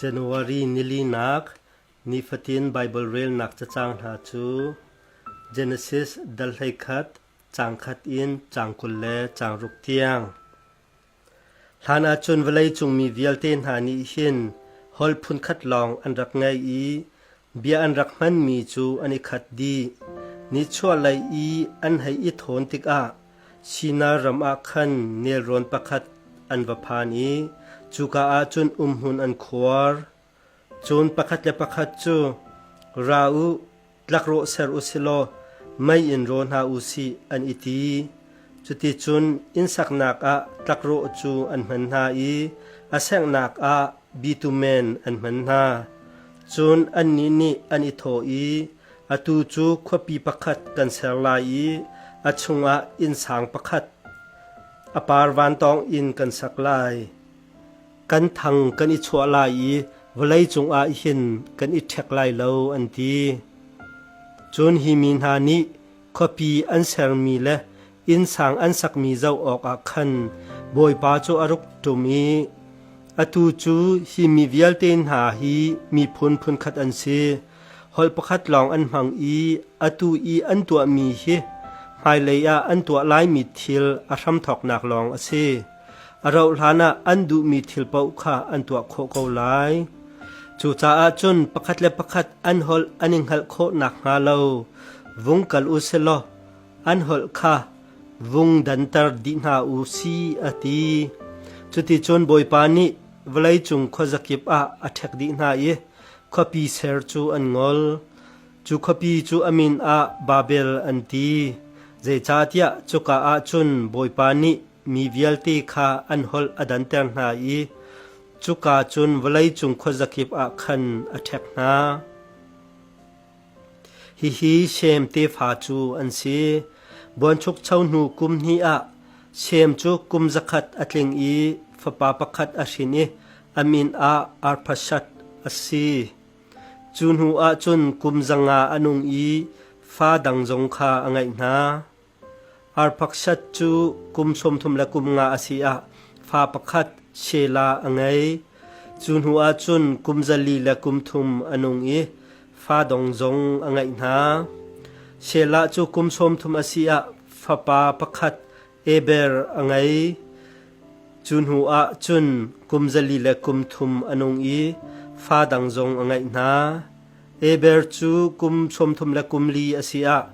January nilinak nifatin Baibal relnak cacang hna cu Genesis dal 11 caang khat in caang 20 le caang ruk tiang. Hlan ahcun vawleicung mi vialte hna nih hin holh phunkhat lawng an rak ngei i bia an rak hmanmi cu an i khat dih. Nichuahlei i an hei i thawn tikah Shinar ram ah khan nelrawn pakhat an va phan i cuka ah cun umhmun an khuar. Cun pakhat le pakhat cu, Ra u, tlakrawh ser u si law mei in raw hna u sih, an i ti. Cuticun inn saknak ah tlakrawh cu an hman hna i a senghnak ah bitumen an hman hna. Cun annih nih an i thawh i, Atu cu khuapi pakhat kan ser lai i a chungah innsang pakhat, a par vantawng inn kan sak lai. Kan thang kan i chuah lai i vawleicung ah hin kan i ṭhek lai lo, an ti. Cun hi mi hna nih khuapi an sermi le innsang an sakmi zoh awkah khan Bawipa cu a ruk ṭum i atu cu hi mi vialte hna hi miphun phunkhat an si. Holh pakhat lawng an hmang i atu i an tuahmi hi hmailei ah an tuah laimi thil a hramthawknak lawng a si. A rauhhlan ah an duhmi thil paoh kha an tuah khawh ko lai. Cucaah cun pakhat le pakhat an holh an i hngalh khawh nakhnga lo vung kal u sih law an holh kha vung danter dih hna u si a ti. Cuticun Bawipa nih vawleicung khuazakip ah a ṭhek dih hna i khuapi ser cu an ngol. Cu khuapi cu a min ah Babel an ti. Zeicahtiah cuka ah cun Bawipa nih mi vialte kha an holh a danter hna i cuka cun vawleicung khuazakip ah khan a ṭhek hna. Hihi Shem tefa cu an si. Buanchukcho hnu kum hnih ah Shem cu kum zakhat a tling i fapa pakhat a hrin i a min ah Arphaxad a si. Cu hnu ah cun kum 500 a nung i fa dang zong kha a ngeih hna. Arphaxad cu kum 30 le kum nga a si ah fa pakhat Shelah a ngei. Cu hnu ah cun kum 400 le kum thum a nung i fa dong zong a ngeih hna. Shelah cu kum 30 a si ah fapa pakhat Eber a ngei. Cu hnu ah cun kum 400 le kum thum a nung i fa dang zong a ngeih hna. Eber cu kum 30 le kum li a si ah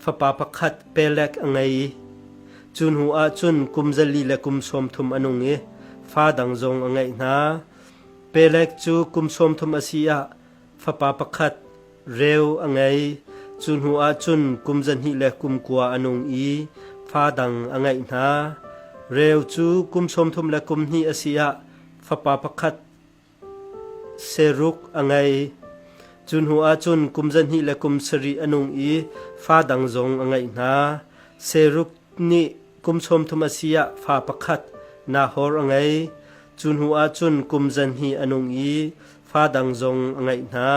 fapa pakhat Pelek a ngei. Cu hnu ah cun kum 400 le kum 30 a nung i fa dang zong a ngeih hna. Pelek cu kum 30 a si ah fapa pakhat Reu a ngei. Cu hnu ah cun kum 200 le kum kua a nung i fa dang a ngeih hna. Reu cu kum 30 le kum hnih a si ah fapa pakhat Seruk a ngei. Cu hnu ah cun kum 200 le kum sarih a nung i fa dang zong a ngeih hna. Seruk nih kum 30 a si ah fa pakhat Nahor a ngei. Cu hnu ah cun kum 200 a nung i fa dang zong a ngeih hna.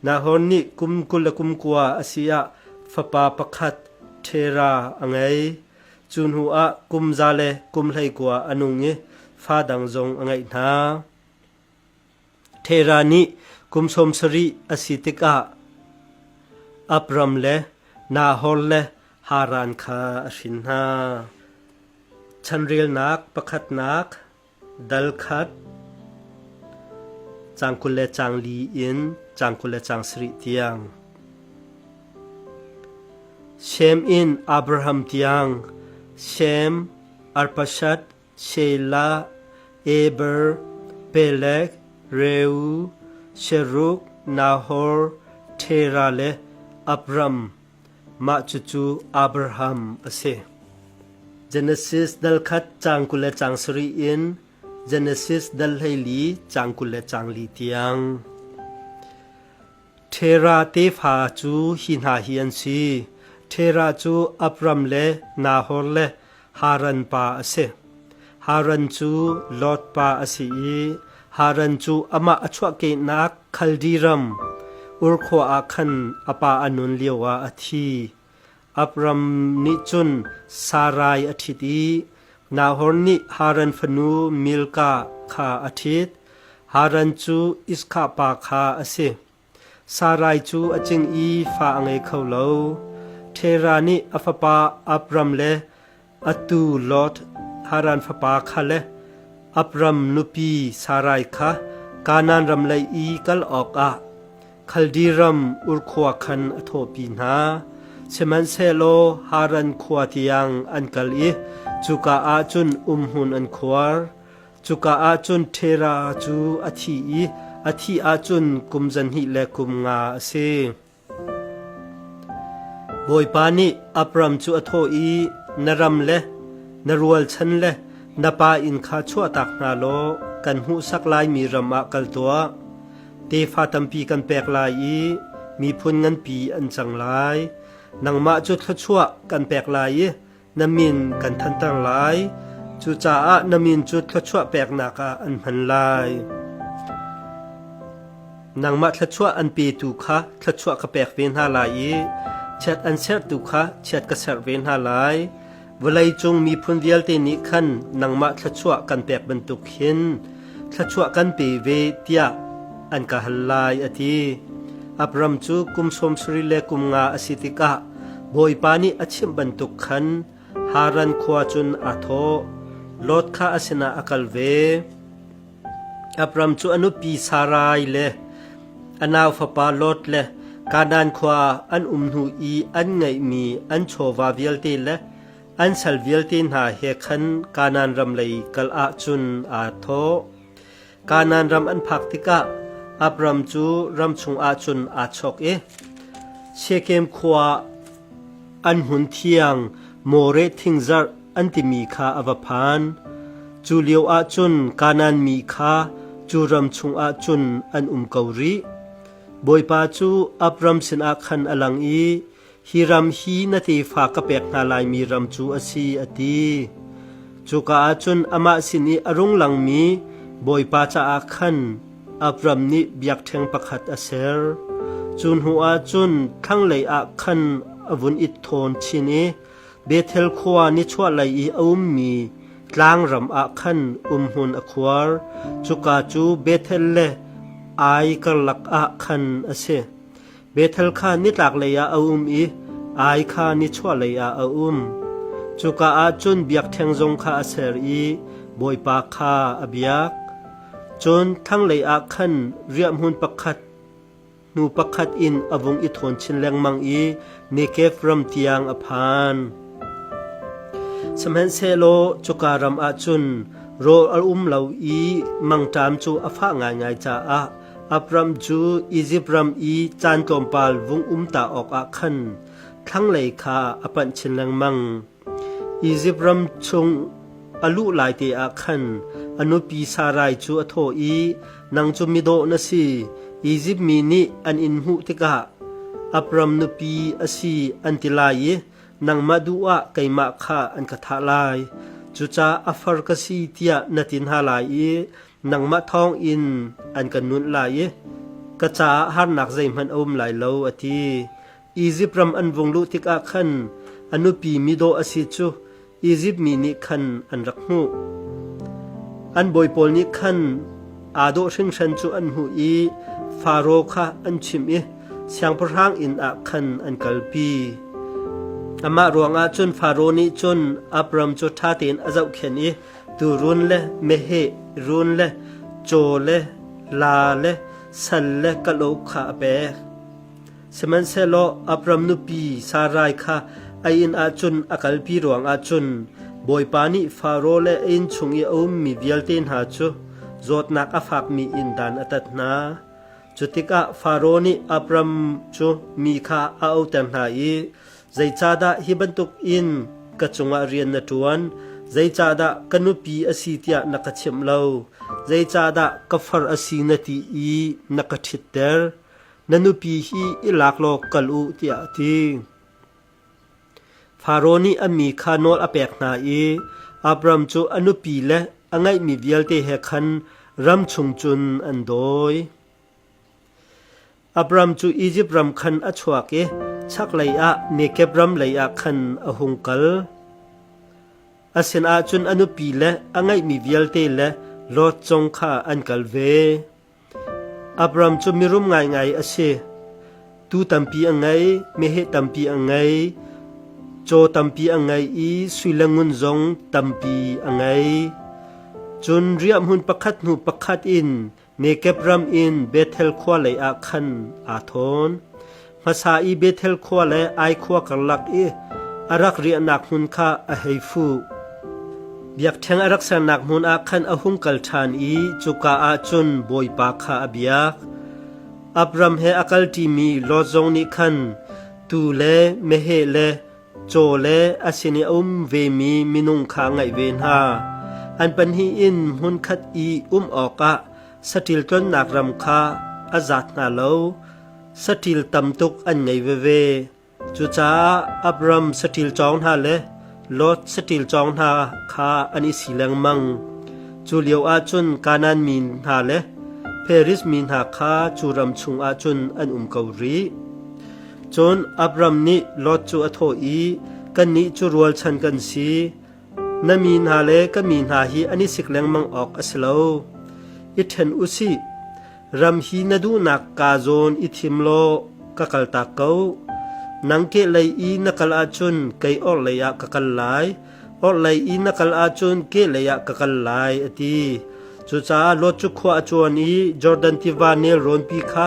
Nahor nih kum 20 le kum kua a si ah fapa pakhat Terah a ngei. Cu hnu ah kum za le kum 19 a nung i fa dang zong a ngeih hna. Terah nih kum 70 a si tikah Abram le Nahor le Haran kha a hrin hna. Chanrelnak pakhatnak dal khat caang 20 le caang li in caang 20 le caang sarih tiang. Shem in Abraham tiang Shem, Arphaxad, Shelah, Eber, Peleg, Reu, Sherug, Nahor, Terah le Abram. Mah cucu Abraham a si. Genesis dal khat caang 20 le caang sarih in Genesis dal 14 caang 20 le caang li tiang. Terah tefa cu hi hna hi an si. Terah cu Abram le Nahor le Haran pa a si. Haran cu Lot pa a si i Haran cu amah a chuahkehnak Khaldi ram Ur khua ah khan a pa a nun lioah a thi. Abram nih cun Sarai a ṭhit i Nahor nih Haran fanu Milkah kha a ṭhit. Haran cu Iskah pa kha a si. Sarai cu a cing i fa a ngei kho lo. Terah nih a fapa Abram le a tu Lot, Haran fapa kha le Abram nupi Sarai kha Kanaan ram lei i kal awkah Khaldi ram Ur khua khan a thawhpi hna. Sihmanhsehlaw Haran khua tiang an kal i cuka ah cun umhmun an khuar. Cuka ah cun Terah cu a thi i a thih ahcun kum 250 a si. Bawipa nih Abram cu a thawh i, Na ram le na rualchan le na pa inn kha chuahtak hna law kan hmuhsak laimi ram ah kal tuah. Tefa tampi kan pek lai i miphun nganpi an cang lai. Nangmah cu thluachuah kan pek lai i na min kan thanter lai. Cucaah na min cu thluachuah peknak ah an hman lai. Nangmah thluachuah an petu kha thluachuah ka pek ve hna lai i chiat an sertu kha chiat ka serh ve hna lai. Vawleicung miphun vialte nih khan nangmah thluachuah kan pek bantuk hin thluachuah kan pe ve tiah an ka hal lai, a ti. Abram cu kum 75 a si tikah Bawipa nih a chimh bantuk khan Haran khua cun aa thawh. Lot kha a sinah a kal ve. Abram cu a nupi Sarai le a nau fapa Lot le Kanaan khua an um hnu i an ngeihmi an chawva vialte le an sal vialte hna he khan Kanaan ram lei kal ah cun aa thawh. Kanaan ram an phak tikah Abram cu ram chungah cun aa chawk i Shekem khua an hmun thiang Moreh thingzarh an timi kha a va phan. Cu lioah cun Kanaan mi kha cu ram chungah cun an um ko rih. Bawipa cu Abram sinah khan a lang i, Hi ram hi na tefa ka pek hna laimi ram cu a si, a ti. Cuka ah cun amah sin i a rung langmi Bawipa caah khan Abram nih biakṭheng pakhat a ser. Cu hnuah cun thlanglei ah khan a vun i thawn chin i Bethel khua nichuahlei i a ummi tlangram ah khan umhmun a khuar. Cuka cu Bethel le Ai karlak ah khan a si. Bethel kha nitlaklei ah a um i Ai kha nichuahlei ah a um. Cuka ah cun biakṭheng zong kha a ser i Bawipa kha a biak. Cun thlanglei ah khan riahhmun pakhat hnu pakhat in a vung i thawn chin lengmang i Negev ram tiang a phan. Sihmanhsehlaw cuka ram ah cun rawl a um lo i mangṭam cu a fah ngaingai caah Abram cu Izipt ram i caan tlawmpal vung um ta awkah khan thlanglei kha a panh chin lengmang. Izipt ram chung a luh lai te ah khan a nupi Sarai cu a thawh i, Nang cu midawh na si, Izipt mi nih an in hmuh tikah Abram nupi a si an ti lai i nangmah duh ah keimah kha an ka thah lai. Cucaah a far ka si tiah na ti hna lai i nangmah thawng in an ka nunh lai i ka caah harnak zeihmanh a um lai lo, a ti. Izipt ram an vung luh tikah khan a nupi midawh a si cu Izipt mi nih khan an rak hmuh. An bawi pawl nih khan aa dawh hringhran cu an hmuh i Faro kha an chimh i siangpahrang inn ah khan an kalpi. Amah ruangah cun Faro nih cun Abram cu ṭha tein a zohkhenh i tuurun le meheh run le caw le laa le sal le kalauk kha a pek. Sihmanhsehlaw Abram nupi Sarai kha a inn ah cun a kalpi ruangah cun Bawipa nih Faro le a inn chung i a ummi vialte hna cu zawtnak a fakmi in dan a tat hna. Cu tikah Faro nih Abram cu mi kha a auhter hna i, Zeicahdah hi bantukin ka cungah rian na ṭuan? Zeicahdah ka nupi a si tiah na ka chimh lo? Zeicahdah ka far a si na ti i na ka ṭhitter? Na nupi hi i lak law kal u, tiah a ti. Faro nih a mi kha nawl a pek hna i Abram cu a nupi le a ngeihmi vialte he khan ram chung cun an dawi. Abram cu Izipt ram khan a chuak i chaklei ah Negeb ram lei ah khan a hung kal. A sinah cun a nupi le a ngeihmi vialte le Lot zong kha an kal ve. Abram cu mirum ngaingai a si. Tuu tampi a ngei, meheh tampi a ngei, caw tampi a ngei i sui le ngun zong tampi a ngei. Cun riahhmun pakhat hnu pakhat in Nekeb ram in Bethel khua leiah khan aa thawn. Hmasa i Bethel khua le Ai khua karlak i a rak riahnak hmun kha a hei fuh. Biakṭheng a rak sernak hmun ah khan a hung kal ṭhan i cuka ah cun Bawipa kha a biak. Abram he a kalṭimi Lot zong nih khan tuu le meheh le caw le a sin i a um vemi minung kha a ngaih ve hna. An pahnih in hmunkhat i um awkah saṭil tlonnak ram kha a zat hna lo. Saṭil tam tuk an ngei veve. Cucaah Abram saṭil cawng hna le Lot saṭil cawng hna kha an i si lengmang. Cu lio ah cun Kanaan mi hna le Periz mi hna kha cu ram chungah cun an um ko rih. Cun Abram nih Lot cu a thawh i, Kannih cu rualchan kan si. Na mi hna le ka mi hna hi an i sik lengmang awk a si lo. I ṭhen u sih. Ram hi na duhnak kaa zawn i thim law ka kaltak ko. Nang kehlei i na kal ahcun kei orhlei ah ka kal lai, orhlei i na kal ahcun kehlei ah ka kal lai, a ti. Cucaah Lot cu khua a cuan i Jordan tiva nelrawnpi kha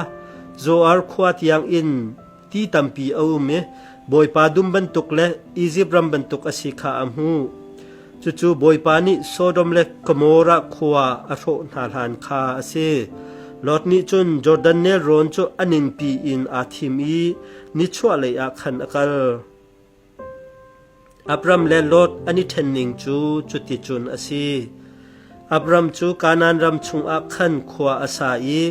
Zoar khua tiangin ti tampi a um i Bawipa dum bantuk le Izipt ram bantuk a si kha a hmuh. Cucu Bawipa nih Sodom le Gomorrah khua a hrawh hna hlan kha a si. Lot nih cun Jordan nelrawn cu a ningpi in aa thim i nichuahlei ah khan a kal. Abram le Lot an i ṭhenning cu cuticun a si. Abram cu Kanaan ram chungah khan khua a sa i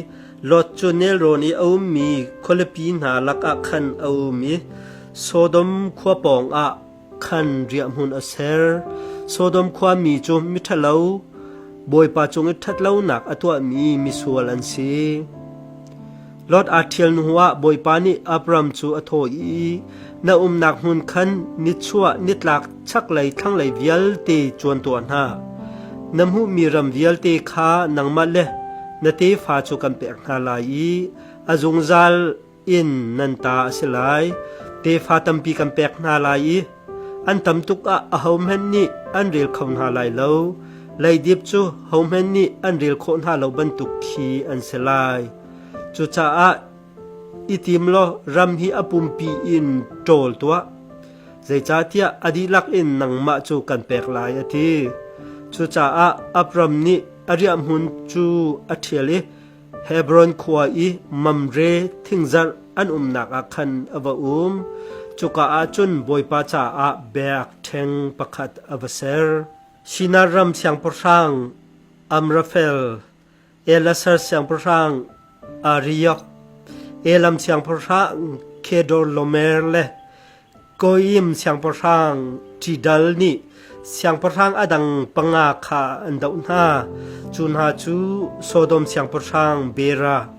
Lot cu nelrawn i a ummi khualipi hna lakah khan a um i Sodom khua pawngah khan riahhmun a ser. Sodom khuami cu miṭhalo, Bawipa cung i ṭhatlonak a tuahmi misual an si. Lot aa ṭhial hnuah Bawipa nih Abram cu a thawh i, Na umnak hmun khan nichuah nitlak chaklei thlanglei vialte cuan tuah hna. Na hmuhmi ram vialte kha nangmah le na tefa cu kan pek hna lai i a zungzal in nan ta a si lai. Tefa tampi kan pek hna lai i an tam tuk ah ahohmanh nih an rel kho hna lai lo. Leidip cu hohmanh nih an rel khawh hna lo bantuk khi an si lai. Cucaah i tim law ram hi a pumpi in ṭawl tuah. Zeicahtiah a dihlak in nangmah cu kan pek lai, a ti. Cucaah Abram nih a riahhmun cu a ṭhial i Hebron khua i Mamre thingzarh an umnak ah khan a va um. Cuka ah cun Bawipa caah biakṭheng pakhat a va ser. Shinar ram siangpahrang Amraphel, Elasar siangpahrang Arioch, Elam siangpahrang Kedorlaomer le Goyim siangpahrang Tidal nih siangpahrang a dang panga kha an doh hna. Cu hna cu Sodom siangpahrang Bera,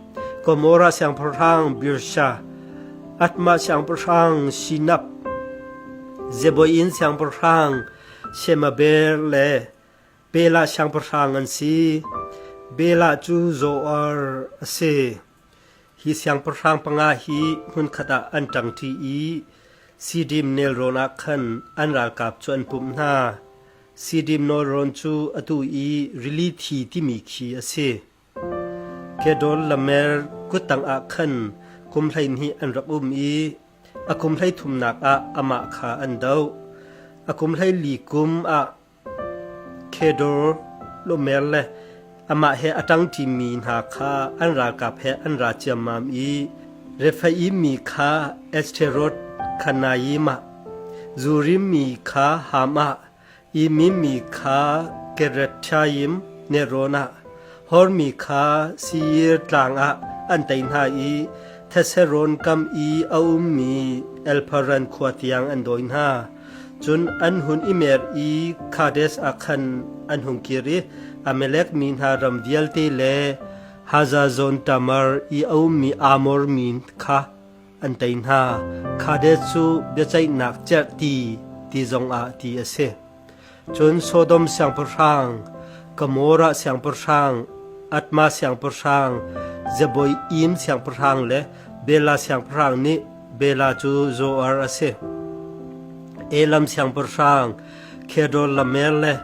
Gomorrah siangpahrang Birsha, Admah siangpahrang Shinab, Zeboiim siangpahrang Shemaber le Bela siangpahrang an si. Bela cu Zoar a si. Hi siangpahrang panga hi hmunkhat ah an ṭangṭi i Sidim nelrawn ah khan an ralkap cu an pumh hna. Sidim nelrawn cu atu i Rili Thi timi khi a si. Kedorlaomer kuttang ah khan kum 12 an rak um i a kum 33nak ah amah kha an doh. A kum 14 kum ah Kedorlaomer le amah he a ṭangṭimi hna kha an ralkap he an ra ciammam i Refaim mi kha Ashteroth Karnaim ah, Zurim mi kha Ham ah, Emim mi kha Kiriathaim nelrawn ah, Hor mi kha Seir tlang ah an tei hna i Theserawn kam i a ummi Elparan khua tiang an dawi hna. Cun an hun i mer i Kadesh ah khan an hung kir i Amalek mi hna ram vialte le Hazazon Tamar i a ummi Amor mi kha an tei hna. Kadesh cu biaceihnak cerhti ti zongah ti a si. Cun Sodom siangpahrang. Gomorrah siangpahrang, Admah siangpahrang, Zeboiim siangpahrang le Bela siangpahrang nih Bela cu Zoar a si. Elam siangpahrang Kedorlaomer le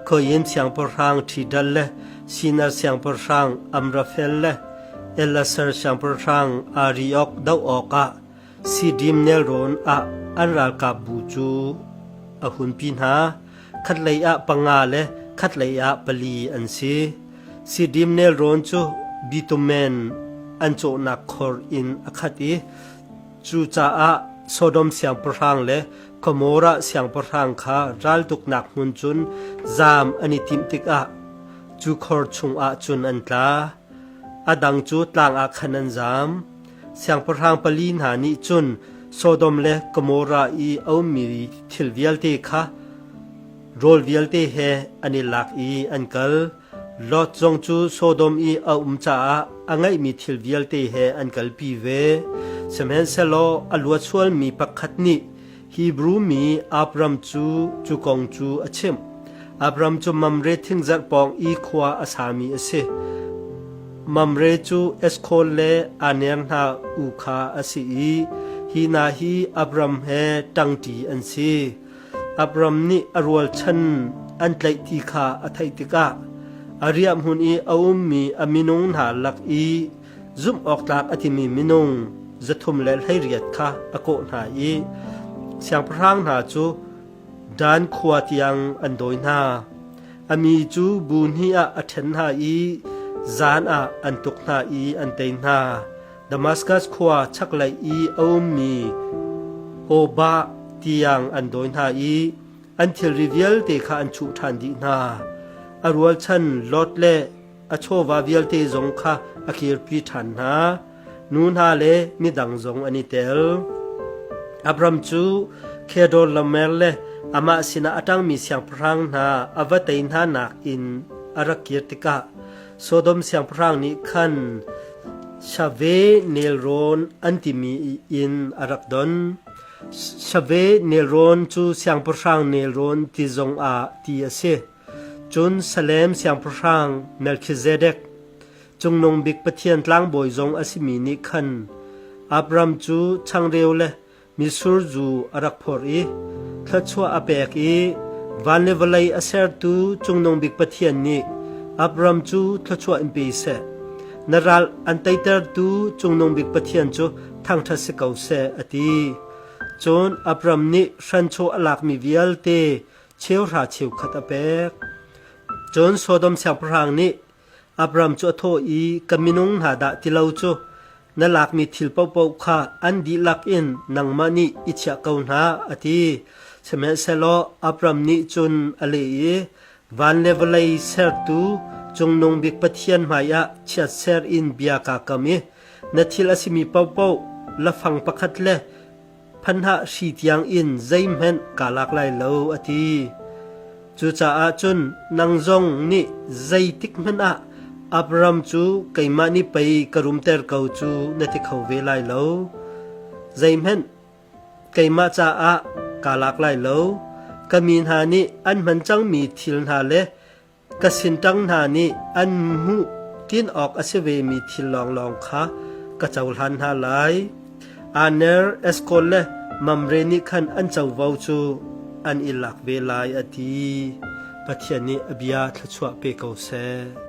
Goyim siangpahrang Tidal le Shinar siangpahrang Amraphel le Elasar siangpahrang Arioch doh awkah Siddim nelrawn ah an ralkapbu cu a hunpi hna. Khatlei ah panga le khatlei ah pali an si. Siddim nelrawn cu bitumen an cawhnak khor in a khat i cucaah Sodom siangpahrang le Gomorrah siangpahrang kha raltuknak hmun cun zaam an i timh tikah cu khor chungah cun an tla. A dang cu tlang ah khan an zaam. Siangpahrang pali hna nih cun Sodom le Gomorrah i a ummi thil vialte kha rawl vialte he an i lak i an kal. Lot zong cu Sodom i a um caah a ngeihmi thil vialte he an kalpi ve. Sihmanhsehlaw a luatsualmi pakhat nih Hebru mi Abram cu cu kong cu a chimh. Abram cu Mamre thingzarh pawng i khua a sami a si. Mamre cu Eshkol le Aner hna u kha a si i hi hna hi Abram he ṭangṭi an si. Abram nih a rualchan an tlaih ti kha a theih tikah a riahhmun i a ummi a minung hna lak i zumh awk tlak a timi minung 318 kha a kawh hna i siangpahrang hna cu Dan khua tiang an dawi hna. A mi cu bu hnih ah a ṭhen hna i zan ah an tuk hna i an tei hna. Damaskas khua chaklei i a ummi Hobah tiang an dawi hna i an thilri vialte kha an chuh ṭhan dih hna. A rualchan Lot le a chawva vialte zong kha a kirpi ṭhan hna. Nu hna le midang zong an i tel. Abram cu Kedorlaomer le amah sinah a ṭangmi siangpahrang hna a va tei hna nakin a rak kir tikah Sodom siangpahrang nih khan Shave nelrawn an timi in a rak don. Shave nelrawn cu siangpahrang nelrawn ti zongah ti a si. Cun Salem siangpahrang Melchizedek, Cungnung Bik Pathian tlangbawi zong a simi nih khan Abram cu changreu le mitsur zu a rak phorh i thluachuah a pek i van le vawlei a sertu Cungnung Bik Pathian nih Abram cu thluachuah in pe seh. Na ral an teitertu Cungnung Bik Pathian cu thangṭhat si ko seh, a ti. Cun Abram nih hranchaw a lakmi vialte cheuhra cheukhat a pek. Cun Sodom siangpahrang nih Abram cu a thawh i, Ka minung hna dah ti lo cu na lakmi thil paohpaoh kha an dihlak in nangmah nih i chiah ko hna, a ti. Sihmanhsehlaw Abram nih cun a leh i, Van le vawlei sertu Cungnung Bik Pathian hmaiah chiatser in bia kaa kam i na thil a simi paohpaoh lafang pakhat le phanhah hri tiang in zeihmanh kaa lak lai lo, a ti. Cucaah cun nang zong nih zeitik hmanh ah Abraham cu keimah nih pei ka rumter ko cu na ti kho ve lai lo. Zeihmanh keimah caah kaa lak lai lo. Ka mi hna nih an hman cangmi thil hna le Ka sinṭang hna nih an hmuh tin awk a si vemi thil lawnglawng kha ka cohlan hna lai. Aner, Eshkol le Mamre nih khan an covo cu an i lak ve lai, a ti. Pathian nih a bia thluachuah pe ko seh.